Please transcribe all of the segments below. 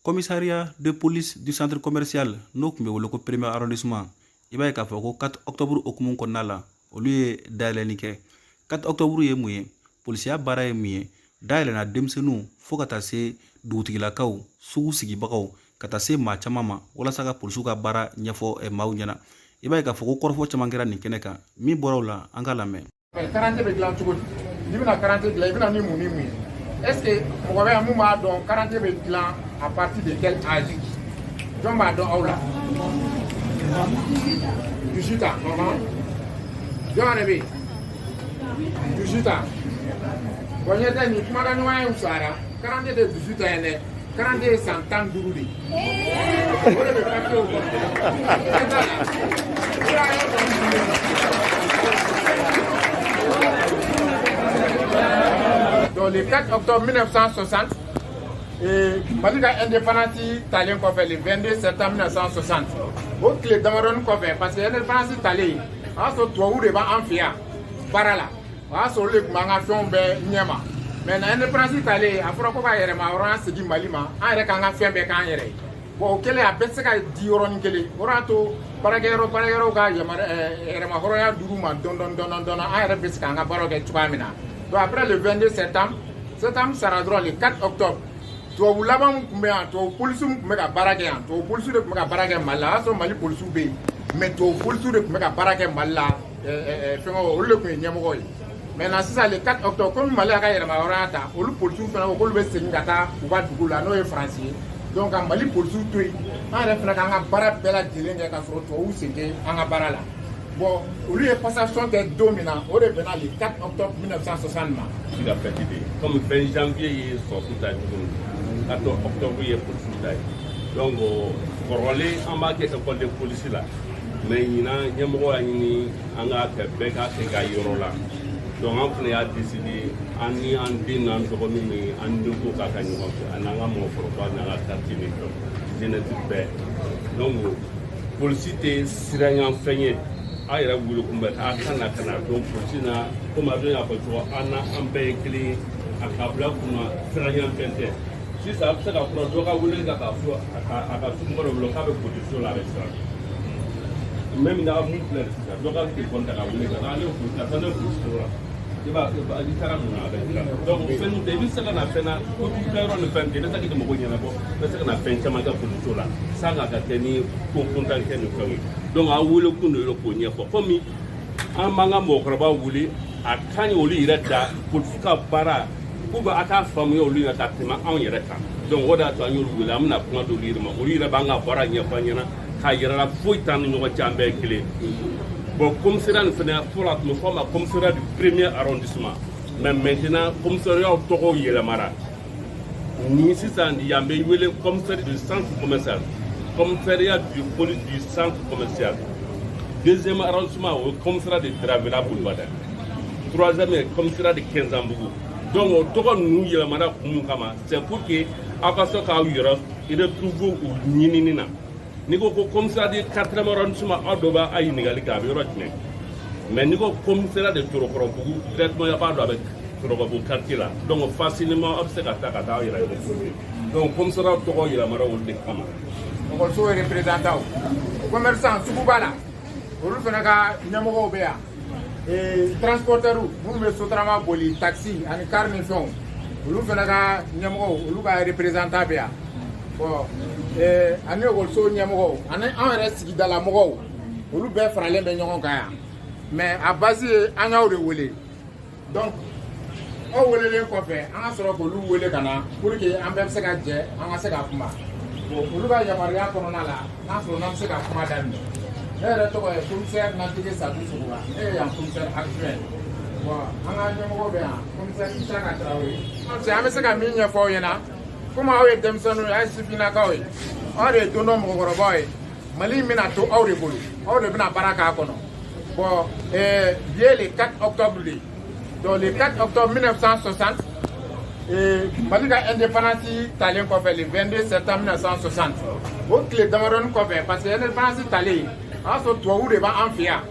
Commissariat de police du centre commercial, n'o tun bɛ wele ko premier arrondissement, i b'a ye k'a fɔ ko 4 octobre hukumu kɔnɔna la, olu ye dayɛlɛli kɛ. 4 octobre ye mun ye? Polisiya baara ye mun ye? Dayɛlɛnna denmisɛnninw fo ka taa se dugutigilakaw, sugu sigibagaw, ka taa se maa caman ma, walasa ka polisiw ka baara ɲɛfɔ maaw ɲɛna. I b'a ye k'a fɔ ko kɔrɔfɔ caman kɛra nin kɛnɛ kan. Min bɔra o la, an ka lamɛn. Karante bɛ dilan cogo di? N'i bɛna karante dilan, i bɛna ni mun ni mun ye? Est ce que mɔgɔ bɛ yan mun b'a dɔn karante bɛ dilan à partir de quel âge? Jɔn b'a dɔn aw la? 18 ans. Jɔn yɛrɛ bɛ yen 18 ans? Bon, ɲɛ tɛ nin kumakan ɲɔgɔnya in fisayara. Karante tɛ 18 ans ye dɛ, karante ye san 15 de ye. O de bɛ papiyew kɔnɔ. Ɲɛ t'a la. O de y'a yɔrɔ. Donc le 4 octobre 1960, et Mali ka indépendance talen kɔfɛ, le 22 septembre 1960, o tile damadɔni kɔfɛ, parce que indépendance talen, o y'a sɔrɔ tubabuw de b'an fɛ yan baara la, o y'a sɔrɔ olu de tun b'an ka fɛnw bɛɛ ɲɛma. Mais na indépendance talen, a fɔra ko ka yɛrɛma hɔrɔnya segin Mali ma, an yɛrɛ k'an ka fɛn bɛɛ k'an yɛrɛ ye. Bon, o kɛlen, a bɛɛ tɛ se ka di yɔrɔnin kelen. O de y'a to baarakɛyɔrɔ ka yɛrɛma hɔrɔnya d'u ma dɔɔni dɔɔni dɔɔni dɔɔni, an yɛrɛ bɛ se k'an ka baaraw kɛ cogoya min na. Donc après le 22 septembre, septembre sara dɔrɔn, le 4 octobre, tubabu laban min tun bɛ yan, tubabu polisiw min tun bɛ ka baara kɛ yan, tubabu polisiw de tun bɛ ka baara kɛ Mali la. O y'a sɔrɔ Mali polisiw bɛ yen, mais tubabu polisiw de tun bɛ ka baara kɛ Mali la. Fɛngɛ, olu de tun ye ɲɛmɔgɔ ye. Maintenant sisan, le 4 octobre, komi Mali y'a ka yɛrɛma hɔrɔnya ta, olu polisiw fana ko k'olu bɛ segin ka taa u ka dugu la, n'o ye Faransi ye. Donc ka Mali polisiw to yen, an yɛrɛ fana k'an ka baara bɛɛ lajɛlen kɛ ka sɔrɔ tubabuw sen tɛ an ka baara la. Bon, olu ye passation kɛ don min na, o de bɛnna le 4 octobre 1960 ma. Ka fête de ye comme 20 janvier ye sɔrɔsiw ta ye cogo min, 4 octobre ye polisiw ta ye. Donc kɔrɔlen, an b'a kɛ école de police la, mais ɲinan ɲɛmɔgɔ y'a ɲini an k'a kɛ bɛɛ k'a kɛ ka yɔrɔ la. Donc an fana y'a décidé, an ni an den n'an dɔgɔninw ni an denko k'a ka ɲɔgɔn fɛ, ani an ka mɔgɔkɔrɔba n'an ka quartier ni fɛnw, jeunesse bɛɛ. Donc polisi tɛ siranya fɛn ye. A yɛrɛ wele kunbɛ a ka na ka na dɔn polisi na, komi a dɔn y'a fɔ cogo an na, an bɛɛ ye kelen ye. A k'a bila kunna, siranya fɛn tɛ. Sisan a bɛ se ka fura dɔ ka wele ka fɔ a ka somɔgɔ dɔ bolo k'a bɛ polisiso la, a bɛ siran. Même n'a mun filɛ sisan, dɔ ka telefɔni ta ka wele ka taa ne ko karisa, ne polisiso la, i b'a i taara mun na, a bɛ siran. Donc fɛn tɛ, i bɛ se ka na fɛn na kojugu kɛ yɔrɔ ni fɛn tɛ, i bɛ se k'i mago ɲɛnabɔ, i bɛ se ka na fɛn caman kɛ polisiso la san k'a ka kɛ ni ko kuntan kɛ ni fɛnw ye. Donc a wele kun de k'o ɲɛfɔ, komi an b'an ka mɔgɔkɔrɔbaw wele, a ka ɲi olu yɛrɛ da polisi ka baara k'u bɛ a k'a faamuya olu yɛrɛ ka tɛmɛ anw yɛrɛ kan. Donc o de y'a to an y'olu wele, an bɛna kuma d'olu yɛrɛ ma, olu yɛrɛ b'an ka baara ɲɛfɔ an ɲɛna k'a yɛrɛ la foyi t'an ni ɲɔgɔn cɛ, an bɛɛ ye kelen. Bon, commissariat nin fɛnɛ, fɔlɔ a tun bɛ fɔ a ma commissariat du premier arrondissement, mais maintenant commissariat tɔgɔw yɛlɛmara. Ni sisan yan bɛ wele commissariat du centre commercial, commissariat du police du centre commercial. Deuxième arrondissement, o ye commissariat de Dravela Boulevard. Troisième ye commissariat de Kɛnzanbugu. Donc o tɔgɔ ninnu yɛlɛmara kun mun kama? C'est pour que aw ka se k'aw yɛrɛ retrouver u ɲinini na. N'i ko ko commissariat du quatrième arrondissement, aw dɔ b'a ɲininkali kɛ a bɛ yɔrɔ jumɛn. Mais n'i ko commissariat de Torokɔrɔbugu, directement i b'a dɔn a bɛ Torokɔrɔbugu quartier la. Donc facilement aw bɛ se ka taa ka taa aw yɛrɛ retrouver. Donc commissariat tɔgɔ yɛlɛmara olu de kama. Ekɔliso représentant, commerçant suguba la, olu fana ka ɲɛmɔgɔw bɛ yan, transporteur minnu bɛ sotarama boli, taxi ani car ni fɛnw, olu fana ka ɲɛmɔgɔw, olu ka représentant bɛ yan. Bon, ani ekɔliso ɲɛmɔgɔw ani anw yɛrɛ sigidala mɔgɔw, olu bɛɛ faralen bɛ ɲɔgɔn kan yan. Mais a base ye an y'aw de wele. Donc aw welelen kɔfɛ, an ka sɔrɔ k'olu wele ka na pour que an bɛɛ bɛ se ka jɛ, an ka se ka kuma. Bon, olu ka yamaruya kɔnɔna la, n'a sɔrɔ n'an bɛ se ka kuma daminɛ. Ne yɛrɛ tɔgɔ ye commissaire Nantigi Sadu Sogoba, ne ye yan commissaire adjoint. Bon, an ka ɲɛmɔgɔ bɛ yan, commissaire Isaka Tarawele. An bɛ se ka min ɲɛfɔ aw ɲɛna, komi aw ye denmisɛnninw ye, aw ye sifinnakaw ye, aw de ye don dɔ mɔgɔkɔrɔbaw ye, Mali in bɛna to aw de bolo, aw de bɛna baara k'a kɔnɔ. Bon, bi ye le 4 octobre de ye. Donc le 4 octobre 1960, Mali ka indépendance talen kɔfɛ, le 22 septembre 1960, o tile damadɔni kɔfɛ, parce que indépendance talen, o y'a sɔrɔ tubabuw de b'an fɛ yan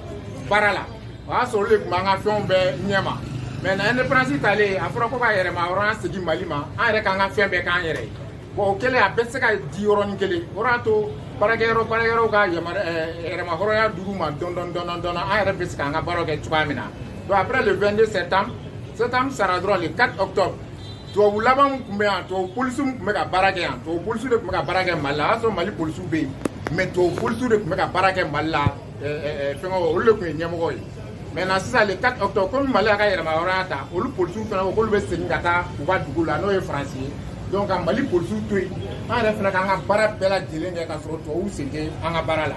baara la, o y'a sɔrɔ olu de tun b'an ka fɛnw bɛɛ ɲɛma. Mais na indépendance talen, a fɔra ko ka yɛrɛma hɔrɔnya segin Mali ma, an yɛrɛ k'an ka fɛn bɛɛ k'an yɛrɛ ye. Bon, o kɛlen, a bɛɛ tɛ se ka di yɔrɔnin kelen. O de y'a to baarakɛyɔrɔ ka yɛrɛmahɔrɔnya d'u ma dɔɔni dɔɔni dɔɔni dɔɔni, an yɛrɛ bɛ se k'an ka baaraw kɛ cogoya min na. Donc après le 22 septembre, septembre sara dɔrɔn, le 4 octobre, tubabu laban min tun bɛ yan, tubabu polisiw min tun bɛ ka baara kɛ yan, tubabu polisiw de tun bɛ ka baara kɛ Mali la. O y'a sɔrɔ Mali polisiw bɛ yen, mais tubabu polisiw de tun bɛ ka baara kɛ Mali la. Fɛngɛw, olu de tun ye ɲɛmɔgɔ ye. Maintenant sisan, le 4 octobre, komi Mali y'a ka yɛrɛmahɔrɔnya ta, olu polisiw fana ko k'olu bɛ segin ka taa u ka dugu la, n'o ye Faransi ye. Donc ka Mali polisiw to yen, an yɛrɛ fana k'an ka baara bɛɛ lajɛlen kɛ ka sɔrɔ tubabuw sen tɛ an ka baara la.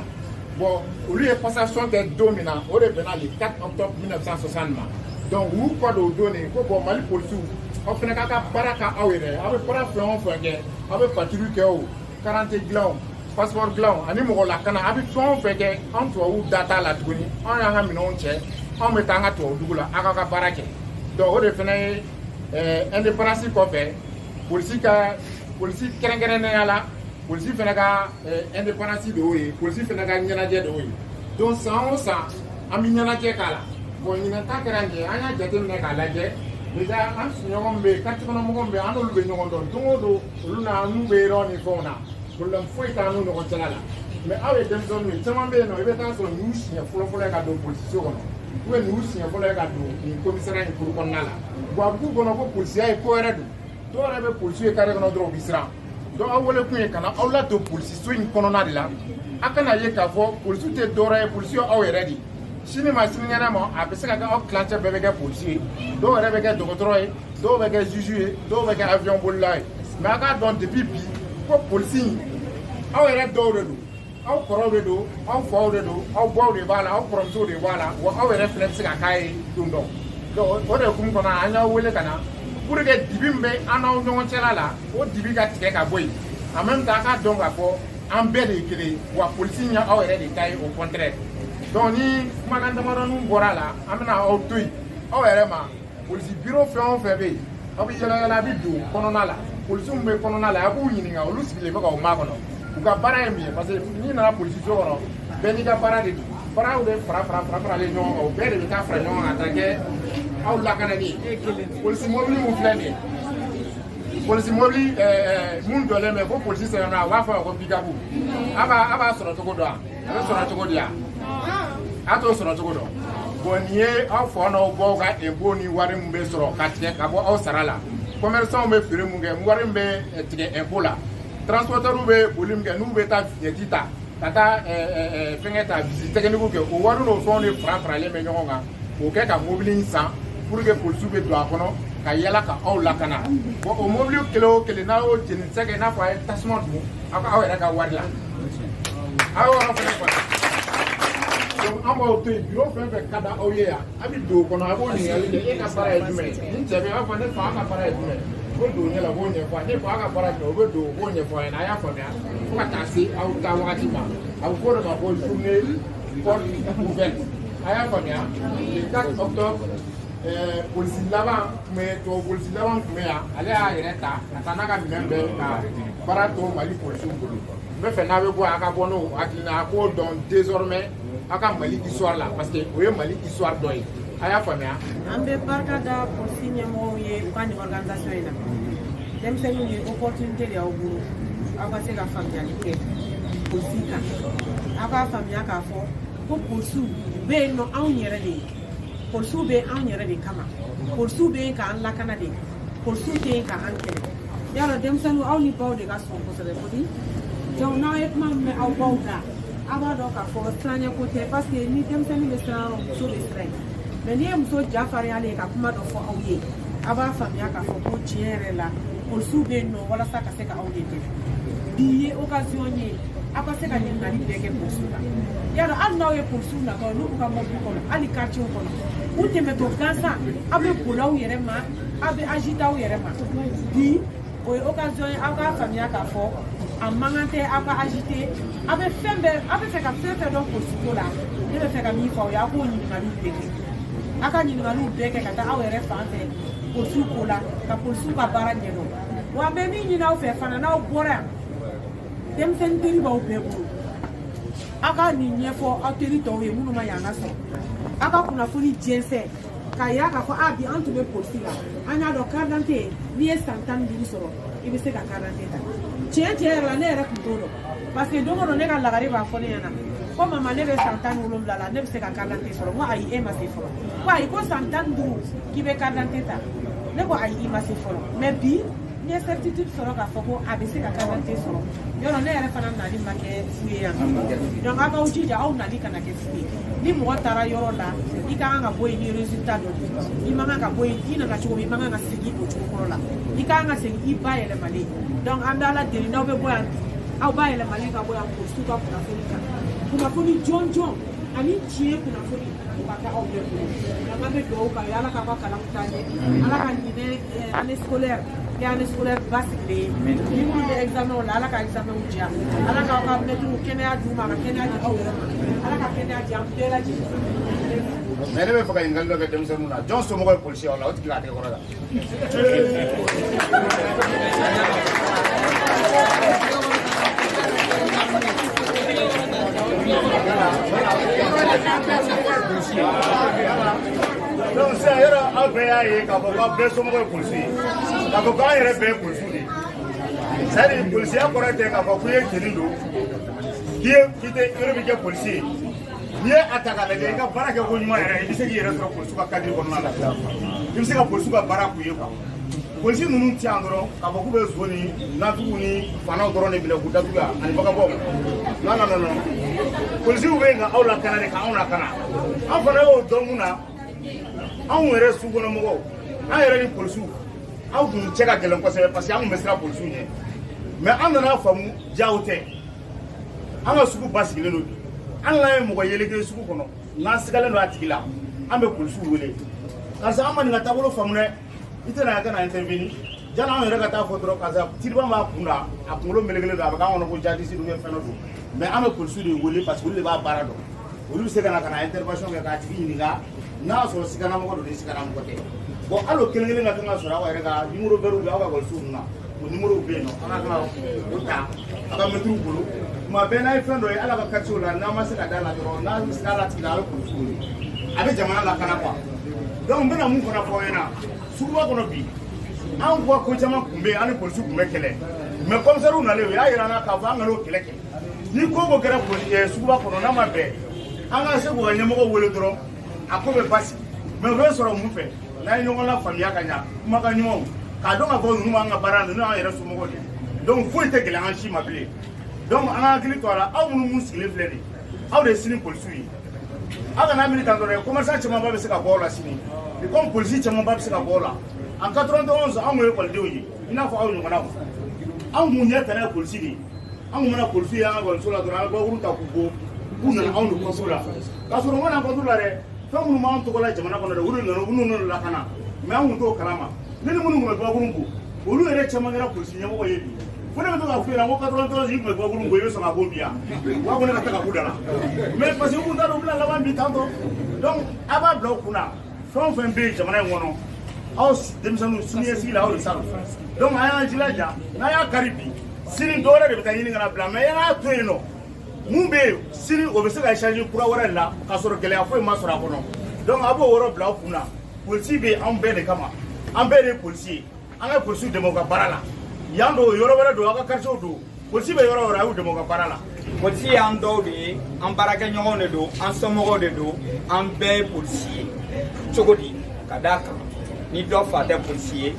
Bon, olu ye passation kɛ don min na, o de bɛnna le 4 octobre 1960 ma. Donc u y'u kɔ don o don de ko bon, Mali polisiw, aw fana k'a ka baara ka aw yɛrɛ, aw bɛ baara fɛn o fɛn kɛ, aw bɛ patrouille kɛ, o carte dilan, o passeport dilan, o ani mɔgɔ lakana, a bɛ fɛn o fɛn kɛ, anw tubabuw da t'a la tuguni. Anw y'an ka minɛnw cɛ, anw bɛ taa an ka tubabu dugu la, aw k'aw ka baara kɛ. Donc o de fana ye indépendance kɔfɛ, polisi ka polisi kɛrɛnkɛrɛnnenya la, polisi fana ka indépendance de y'o ye, polisi fana ka ɲɛnajɛ de y'o ye. Donc san o san, an bɛ ɲɛnajɛ k'a la. Bon, ɲinan ta kɛra nin ye. An y'a jateminɛ k'a lajɛ déjà, an sigiɲɔgɔn min bɛ yen, quartier kɔnɔ mɔgɔ min bɛ yen, an n'olu bɛ ɲɔgɔn dɔn don o don, olu n'an n'u bɛ yɔrɔ ni fɛnw na, problème foyi t'an n'u ɲɔgɔn cɛla la. Mais aw ye denmisɛnninw ye, caman bɛ yen nɔ, i bɛ taa sɔrɔ nin y'u siɲɛ fɔlɔ fɔlɔ ye ka don polisiso kɔnɔ, ou bien nin y'u siɲɛ fɔlɔ ye ka don nin commissariat in kuru kɔnɔna la. Bon, a bɛ k'u kɔnɔ ko polisiya ye ko wɛrɛ don. Dɔw yɛrɛ bɛ polisiw ye carré kɔnɔ dɔrɔn, u bɛ siran. Donc aw wele kun ye ka na aw ladon polisiso in kɔnɔna de la, a kana ye k'a fɔ polisiw tɛ dɔwɛrɛ ye, polisiw aw yɛrɛ de ye. Sini ma sinikɛnɛ ma, a bɛ se ka kɛ aw tilancɛ bɛɛ bɛ kɛ polisi ye, dɔw yɛrɛ bɛ kɛ dɔgɔtɔrɔ ye, dɔw bɛ kɛ juge ye, dɔw bɛ kɛ avion bolila ye. Mais a k'a dɔn depuis bi ko polisi in, aw yɛrɛ dɔw de don, aw kɔrɔw de don, aw faw de don, aw baw de b'a la, aw kɔrɔmusow de b'a la, wa aw yɛrɛ fana bɛ se ka k'a ye don dɔ. Donc o de hukumu kɔnɔ, an y'aw wele ka na pour que dibi min bɛ an n'aw ɲɔgɔn cɛla la, o dibi ka tigɛ ka bɔ yen. En même temps, a k'a dɔn k'a fɔ an bɛɛ de ye kelen ye, wa polisi in ye aw yɛrɛ de ta ye, au contraire. Donc ni kumakan damadɔnin bɔra a la, an bɛna aw to yen aw yɛrɛ ma. Polisi bureau fɛn o fɛn bɛ yen, aw bɛ yala yala, a bɛ don kɔnɔna la, polisiw bɛ kɔnɔna la, a b'u ɲininka, olu sigilen bɛ k'aw makɔnɔ, u ka baara ye min ye. Parce que n'i nana polisiso kɔnɔ, bɛɛ n'i ka baara de don. Baaraw de fara fara fara faralen ɲɔgɔn kan, o bɛɛ de bɛ taa fara ɲɔgɔn kan ka taa kɛ aw lakanani ye. Polisi mobili mun filɛ nin ye, polisi mobili mun jɔlen bɛ ko polisi sɛbɛn na, u b'a fɔ a ma ko pick-up. A b'a sɔrɔ cogo dɔn? A bɛ sɔrɔ cogo di? A t'o sɔrɔ cogo dɔn. Bon, nin ye aw fa n'aw baw ka impôt ni wari min bɛ sɔrɔ ka tigɛ ka bɔ aw sara la. Commerçant bɛ feere mun kɛ, wari min bɛ tigɛ impôt la, transporteur bɛ boli min kɛ, n'u bɛ taa vignette ta ka taa fɛnkɛ ta, visite technique kɛ, o wari n'o fɛnw de fara faralen bɛ ɲɔgɔn kan k'o kɛ ka mobili in san pour que polisiw bɛ don a kɔnɔ ka yala ka aw lakana. Bon, o mobili kelen o kelen, n'a y'o jeni sɛgɛ i n'a fɔ a ye tasuma dun aw ka aw yɛrɛ ka wari la, aw y'o yɔrɔ fana faamu. Donc an b'aw to yen, bureau fɛn fɛn ka di aw ye yan, a bɛ don o kɔnɔ, a b'o ɲininkali kɛ: e ka baara ye jumɛn ye? Ni cɛ bɛ, a b'a fɔ ne fa, a ka baara ye jumɛn ye? U bɛ don ɲɛ la, u b'o ɲɛfɔ. Ne fa, a ka baara ye jumɛn ye? U bɛ don, u b'o ɲɛfɔ a ɲɛna. A y'a faamuya fo ka taa se aw ta wagati ma. A bɛ fɔ o de ma ko journée porte ouverte. A y'a faamuya, le 4 octobre, polisi laban tun bɛ, tubabu polisi laban tun bɛ yan, ale y'a yɛrɛ ta ka taa n'a ka minɛn bɛɛ ka baara to Mali polisiw bolo. N bɛ fɛ n'a bɛ bɔ, a ka bɔ n'o hakilina, a k'o dɔn désormais aw ka Mali histoire la, parce que o ye Mali histoire dɔ ye. A y'a faamuya. An bɛ barika da polisi ɲɛmɔgɔw ye u ka nin organisation in na. Denmisɛnninw ye opportunité de y'aw bolo, aw ka se ka faamuyali kɛ polisi kan, aw k'a faamuya k'a fɔ ko polisiw bɛ yen nɔ anw yɛrɛ de ye, polisiw bɛ anw yɛrɛ de kama, polisiw bɛ yen k'an lakana de, polisiw tɛ yen k'an kɛlɛ. Yarɔ, denmisɛnninw, aw ni baw de ka sɔn kosɛbɛ kodi. Donc n'aw ye kuma min mɛn aw baw da, aw b'a dɔn k'a fɔ siranɲɛ ko tɛ, parce que ni denmisɛnnin bɛ siran yɔrɔ, muso bɛ siran yen. Mais n'i ye muso ja farinyalen ye ka kuma dɔ fɔ aw ye, aw b'a faamuya k'a fɔ ko tiɲɛ yɛrɛ la, polisiw bɛ yen nɔ walasa ka se ka aw de dɛmɛ. Bi ye occasion ye aw ka se ka ɲininkali bɛɛ kɛ polisiw la. Yarɔ, hali n'aw ye polisiw natɔ n'u b'u ka mobili kɔnɔ, hali quartier kɔnɔ, u tɛmɛtɔ gansan, aw bɛ boli aw yɛrɛ ma, aw bɛ agiter aw yɛrɛ ma. Bi o ye occasion ye aw k'a faamuya k'a fɔ a man kan tɛ aw ka agiter. Aw bɛ fɛn bɛɛ, aw bɛ fɛ ka fɛn fɛn dɔn polisi ko la, ne bɛ fɛ ka min fɔ aw ye, aw k'o ɲininkaliw bɛɛ kɛ, aw ka ɲininkaliw bɛɛ kɛ ka taa aw yɛrɛ fan fɛ polisiw ko la, ka polisiw ka baara ɲɛdɔn. Wa n bɛ min ɲini aw fɛ fana, n'aw bɔra yan, denmisɛnnin teri b'aw bɛɛ bolo, aw ka nin ɲɛfɔ aw teri tɔw ye minnu ma yan ka sɔrɔ, aw ka kunnafoni jɛnsɛn k'a yira k'a fɔ a bi an tun bɛ polisi la. An y'a dɔn carte d'identité, n'i ye san 15 sɔrɔ, i bɛ se ka carte d'identité ta. Tiɲɛ tiɲɛ yɛrɛ la, ne yɛrɛ tun t'o dɔn, parce que don o don ne ka lagare b'a fɔ ne ɲɛna ko mama, ne bɛ san 17 la, ne bɛ se ka carte d'identité sɔrɔ. N ko ayi, e ma se fɔlɔ. Ko ayi, ko san 15 k'i bɛ carte d'identité ta. Ne ko ayi, i ma se fɔlɔ. Mais bi n ye certitude sɔrɔ k'a fɔ ko a bɛ se ka carte d'identité sɔrɔ. Yɔrɔ ne yɛrɛ fana nali ma kɛ fu ye yan. Donc aw k'aw jija, aw nali kana kɛ fu ye. Ni mɔgɔ taara yɔrɔ la, i ka kan ka bɔ yen ni résultat dɔ de ye. I man kan ka bɔ yen i nana cogo min, i man kan ka segin o cogo kɔrɔ la, i ka kan ka segin i ba yɛlɛmalen. Donc an bɛ Ala deli, n'aw bɛ bɔ yan bi, aw ba yɛlɛmalen ka bɔ yan polisiw ka kunnafoni kan, kunnafoni jɔnjɔn ani tiɲɛ kunnafoni, o ka kɛ aw bɛɛ bolo. Donc an bɛ dugawu k'aw ye, Ala k'aw ka kalanw taa ɲɛ, Ala ka ɲinɛ année scolaire kɛ année scolaire basigilen ye. Ni minnu bɛ examen la, Ala ka examen diya, Ala k'aw ka mɛtiriw kɛnɛya d'u ma, ka kɛnɛya di aw yɛrɛ ma, Ala ka kɛnɛya di an bɛɛ lajɛlen ma. Mais ne bɛ fɛ ka ɲininkali dɔ kɛ denmisɛnninw na. Jɔn somɔgɔ ye polisi ye aw la? O tigi k'a tɛgɛ kɔrɔ ta. Donc sisan, yɔrɔ aw bɛɛ y'a ye k'a fɔ k'aw bɛɛ somɔgɔ ye polisi ye, k'a fɔ k'an yɛrɛ bɛɛ ye polisiw de ye. C'est à dire, polisiya kɔrɔ tɛ k'a fɔ k'i ye tenue don, k'i ye k'i tɛ yɔrɔ bɛ kɛ polisi ye. N'i ye a ta k'a lajɛ, i ka baara kɛ ko ɲuman yɛrɛ, i bɛ se k'i yɛrɛ sɔrɔ polisiw ka cadre kɔnɔna la, i bɛ se ka polisiw ka baara k'u ye quoi. Polisi ninnu ti yan dɔrɔn k'a fɔ k'u bɛ zon ni nafigiw ni fanaw dɔrɔn de minɛ k'u datugu yan ani bagabɔw. Non, non, non, non, polisiw bɛ yen ka aw lakana de, ka anw lakana. An fana y'o dɔn mun na? Anw yɛrɛ sukɔnɔmɔgɔw, an yɛrɛ ni polisiw, aw kun cɛ ka gɛlɛn kosɛbɛ, parce que an kun bɛ siran polisiw ɲɛ. Mais an nana faamu, jaw tɛ, an ka sugu basigilen don bi. Hali n'an ye mɔgɔ yeleke sugu kɔnɔ, n'an sigalen don a tigi la, an bɛ polisiw wele: karisa, an ma nin ka taabolo faamu dɛ, i tɛna ka na intervenir. Janni anw yɛrɛ ka taa fɔ dɔrɔn karisa tiriba b'a kun na, a kunkolo melekelen don, a bɛ k'an kɔnɔ ko jadisi dun bɛ fɛn dɔ don. Mais an bɛ polisiw de wele, parce que olu de b'a baara dɔn. Olu bɛ se ka na intervention kɛ k'a tigi ɲininka n'a y'a sɔrɔ siganamɔgɔ don ni siganamɔgɔ tɛ. Bon, hali o kelen kelen ka kan ka sɔrɔ aw yɛrɛ ka numéro vert bɛ aw ka ekɔliso ninnu na, o numéro bɛ yen nɔ, an ka kan ka o ta aw ka mɛtiriw bolo. Tuma bɛɛ n'a ye fɛn dɔ ye ala ka quartier la, n'a ma se ka da la dɔrɔn, n'a bɛ se ka la tigi la, a bɛ polisiw wele, a bɛ jamana lakana quoi. Donc n bɛna mun fana fɔ aw ɲɛna suguba kɔnɔ bi? Anw ka ko caman tun bɛ yen, an ni polisiw tun bɛ kɛlɛ. Mais commissaire nalen, u y'a yira an na k'a fɔ an kana o kɛlɛ kɛ. Ni ko ko kɛra suguba kɔnɔ, n'a ma bɛn, an ka se k'u ka ɲɛmɔgɔw wele dɔrɔn, a ko bɛ basigi. Mais o bɛ sɔrɔ mun fɛ? N'an ye ɲɔgɔn lafaamuya ka ɲa, kumakan ɲumanw, k'a dɔn k'a fɔ ninnu b'an ka baara, ninnu y'an yɛrɛ somɔgɔw de ye. Donc foyi tɛ gɛlɛya an si ma bilen. Donc an ka hakili to a la. Aw minnu mun sigilen filɛ nin ye, aw de ye sini polisiw ye. Aw kana miiri tan dɔrɔn, commerçant camanba bɛ se ka bɔ aw la sini, comme polisi camanba bɛ se ka bɔ aw la. En 91, anw ye ekɔlidenw ye i n'a fɔ aw ɲɔgɔnnaw. Anw kun ɲɛ tana ye polisi de ye. Anw kun mana polisi ye an ka ekɔliso la dɔrɔn, an bɛ gabakuru ta k'u bon k'u nana anw de contre la, k'a sɔrɔ u ma na contre la dɛ. Fɛn minnu b'an tɔgɔ la jamana kɔnɔ dɛ, olu de nana, olu nana lakana. Mais an kun t'o kalama. Ne ni minnu kun bɛ gabakuru bon, olu yɛrɛ caman kɛra polisi ɲɛmɔgɔ ye bi. Fo ne bɛ to k'a f'u ɲɛna ko 91, i kun bɛ gabakuru bon, i bɛ sɔn ka bon bi yan? U b'a fɔ ne ka taa ka k'u da la. Mais parce que u kun t'a dɔn u bɛna laban bi tantɔ. Donc a b'a bila u kunna, fɛn o fɛn bɛ yen jamana in kɔnɔ, aw denmisɛnninw, siniɲɛsigi la aw de sa don. Donc an y'an jilaja, n'an y'a kari bi, sini dɔ wɛrɛ de bɛ taa ɲini ka na bila. Mais y'an to yen nɔ, mun bɛ yen sini, o bɛ se ka changer kura wɛrɛ de la, k'a sɔrɔ gɛlɛya foyi ma sɔrɔ a kɔnɔ. Donc a b'o yɔrɔ bila aw kun na. Polisi bɛ yen anw bɛɛ de kama, an bɛɛ de ye polisi ye. An ka polisiw dɛmɛ u ka baara la. Yan don, yɔrɔ wɛrɛ don, aw ka quartier don, polisi bɛ yɔrɔ o yɔrɔ, a y'u dɛmɛ u ka baara la. Polisi y'an dɔw de ye, an baarakɛɲɔgɔnw de don, an somɔgɔw de don, an bɛɛ ye polisi ye. Cogo di? Ka d'a kan ni dɔ fa tɛ polisi ye,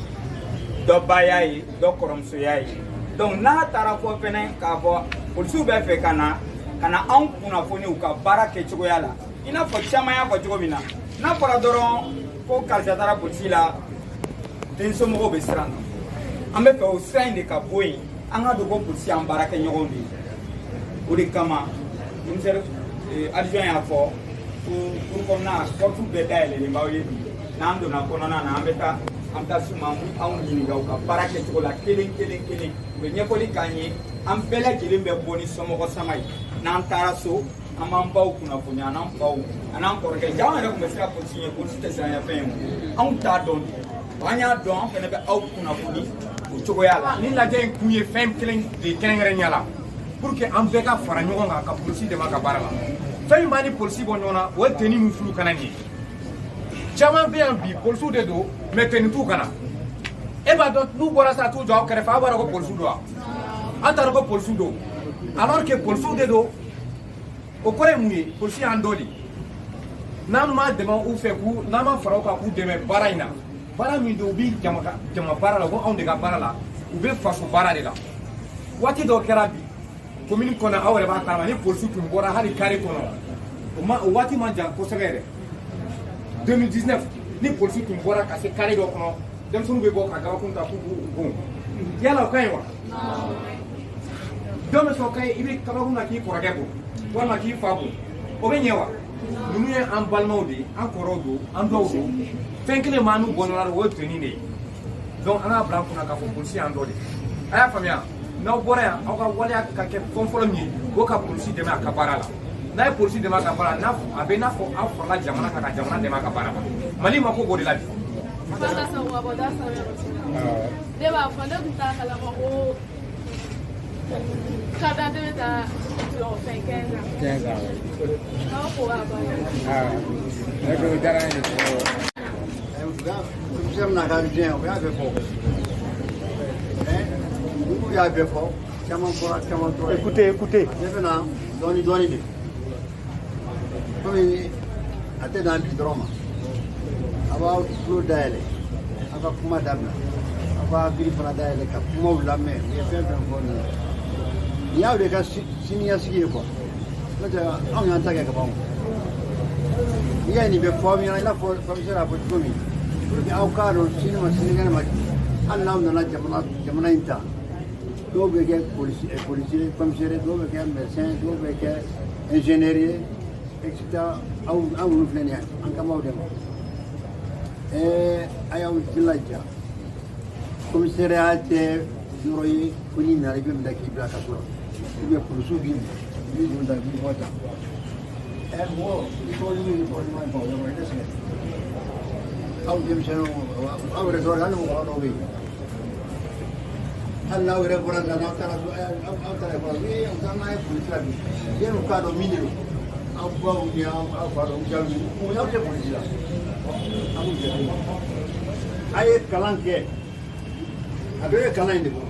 dɔ ba y'a ye, dɔ kɔrɔmuso y'a ye. Donc n'a taara fɔ fɛnɛ k'a fɔ polisiw bɛ fɛ ka na anw kunnafoni u ka baara kɛcogoya la, i n'a fɔ caman y'a fɔ cogo min na, n'a fɔra dɔrɔn ko karisa taara polisi la, den somɔgɔw bɛ siran na. An bɛ fɛ o siran in de ka bɔ yen, an ka dɔn ko polisi y'an baarakɛɲɔgɔnw de ye. O de kama commissaire adjoint y'a fɔ ko cour kɔnɔna porte bɛɛ dayɛlɛlen b'aw ye bi. N'an donna kɔnɔna na, an bɛ taa s'u ma, an bɛ anw ɲininka u ka baara kɛcogo la kelen kelen kelen, u bɛ ɲɛfɔli k'an ye. An bɛɛ lajɛlen bɛ bɔ ni somɔgɔ sama ye. N'an taara so, an b'an baw kunnafoni, an n'an faw, an n'an kɔrɔkɛ. Ja anw yɛrɛ tun bɛ siran polisi ɲɛ, polisi tɛ siran fɛn ye o, anw t'a dɔn de. An y'a dɔn, an fana bɛ aw kunnafoni o cogoya la. Ni lajɛ in kun ye fɛn kelen de kɛrɛnkɛrɛnnenya la, pour que an bɛɛ ka fara ɲɔgɔn kan ka polisi dɛmɛ a ka baara la. Fɛn min b'a ni polisi bɔ ɲɔgɔn na, o ye tenue min fulu kana nin ye. Caman bɛ yan bi, polisiw de don, mais tenue t'u kana. E b'a dɔn, n'u bɔra sa t'u jɔ aw kɛrɛfɛ, aw b'a dɔn ko polisiw don wa? An t'a dɔn ko polisiw don, alors que polisiw de don. O kɔrɔ ye mun ye? Polisi y'an dɔ de. N'an ma dɛmɛ u fɛ, k'u n'an ma fara u kan k'u dɛmɛ baara in na, baara min don, u bi jama ka jama baara la, u bɛ anw de ka baara la, u bɛ faso baara de la. Waati dɔ kɛra bi commune kɔnɔ, aw yɛrɛ b'a kalama, ni polisiw tun bɔra hali carré kɔnɔ, o ma o waati man jan kosɛbɛ yɛrɛ, 2019, ni polisiw tun bɔra ka se carré dɔ kɔnɔ, denmisɛnninw bɛ bɔ ka gabakuru ta k'u b'u bon. Yala o ka ɲi wa? Dɔw bɛ sɔn ka ye, i bɛ kabakuru na k'i kɔrɔkɛ bon walima k'i fa bon, o bɛ ɲɛ wa? Ninnu ye an balimaw de ye, an kɔrɔw don, an dɔw don. Fɛn kelen m'an n'u bɔ ɲɔgɔn na, o ye tenue de ye. Donc an k'a bila an kunna k'a fɔ polisi y'an dɔ de ye. A y'a faamuya, n'aw bɔra yan, aw ka waleya ka kɛ fɛn fɔlɔ min ye, o ka polisi dɛmɛ a ka baara la. N'a ye polisi dɛmɛ a ka baara la, n'a a bɛ n'a fɔ aw farala jamana kan ka jamana dɛmɛ a ka baara la. Mali mako b'o de la bi. Fana sago ka bɔ da sɔrɔ ne b'a fɔ, ne tun t'a kalama ko carte d'identité bɛ taa jɔ fɛn 15 ans. 15 ans, oui. Aw ko a banna. Ah, ne ko diyara n ye. Commissaire n'a ka adjoint, u y'a bɛɛ fɔ. N'u y'a bɛɛ fɔ, caman fɔra, caman tora yen. Écoutez, écoutez. Ne bɛna dɔɔni dɔɔni de. Komi a tɛ dan bi dɔrɔn ma. A b'aw tulo dayɛlɛ, aw ka kuma dabila, aw ka hakili fana dayɛlɛ ka kumaw lamɛn. U ye fɛn fɛn fɔ nin ye, nin y'aw de ka siniɲɛsigi ye quoi. N'o tɛ, anw y'an ta kɛ ka ban. N'i y'a ye nin bɛ fɔ aw ɲɛna, i n'a fɔ commissaire y'a fɔ cogo min, pour que aw k'a dɔn sini ma sinikɛnɛ ma, hali n'aw nana jamana in ta, dɔw bɛ kɛ policier, commissaire, dɔw bɛ kɛ médecin, dɔw bɛ kɛ ingénieur ye, et cetera. Aw aw minnu filɛ nin ye, an kan b'aw de ma. A y'aw jilaja, commissariat tɛ yɔrɔ ye ko n'i nana i bɛ minɛ k'i bila kaso la, ou bien polisiw b'i minɛ, i b'i don tan, i b'i bɔ tan. Mɔgɔ i tɔgɔ jugu, i tɔgɔ ɲuman ban o yɔrɔ, i tɛ sɛgɛn. Aw denmisɛnninw, aw yɛrɛ dɔrɔn, hali mɔgɔ dɔw bɛ yen, hali n'aw yɛrɛ bɔra la, n'aw taara so, aw taara ekɔli la, u taara n'a ye polisi la bi, yan'u k'a dɔn min de don, aw baw ni aw fa dɔw jaabi mun y'aw tɛ polisi la. An b'u jate, a ye kalan kɛ, a bɛɛ bɛ kalan in de bɔ,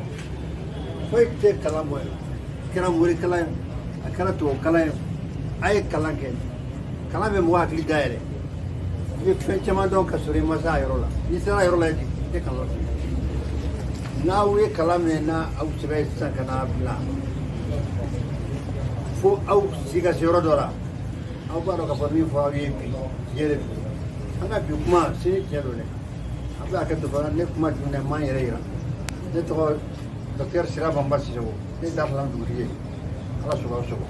foyi tɛ kalan bɔ. A kɛra morikalan ye, a kɛra tubabu kalan ye, a ye kalan kɛ. Kalan bɛ mɔgɔ hakili dayɛlɛ, i bɛ fɛn caman dɔn ka sɔrɔ i ma se a yɔrɔ la. N'i sera a yɔrɔ la, i tɛ kalan kɛ. N'aw ye kalan minɛ, n'a aw sɛbɛn sisan ka n'a bila fo aw si ka se yɔrɔ dɔ la, aw b'a dɔn k'a fɔ min fɔ aw ye bi, tiɲɛ de don. An ka bi kuma sini tiɲɛ don dɛ. A bɛ hakɛ to fana, ne kuma dun dɛ, n m'an yɛrɛ yira. Ne tɔgɔ docteur Sira Banba Sisoko, ne ye Darisalamu dugutigi ye. Ala sɔgɔ aw sɔgɔ.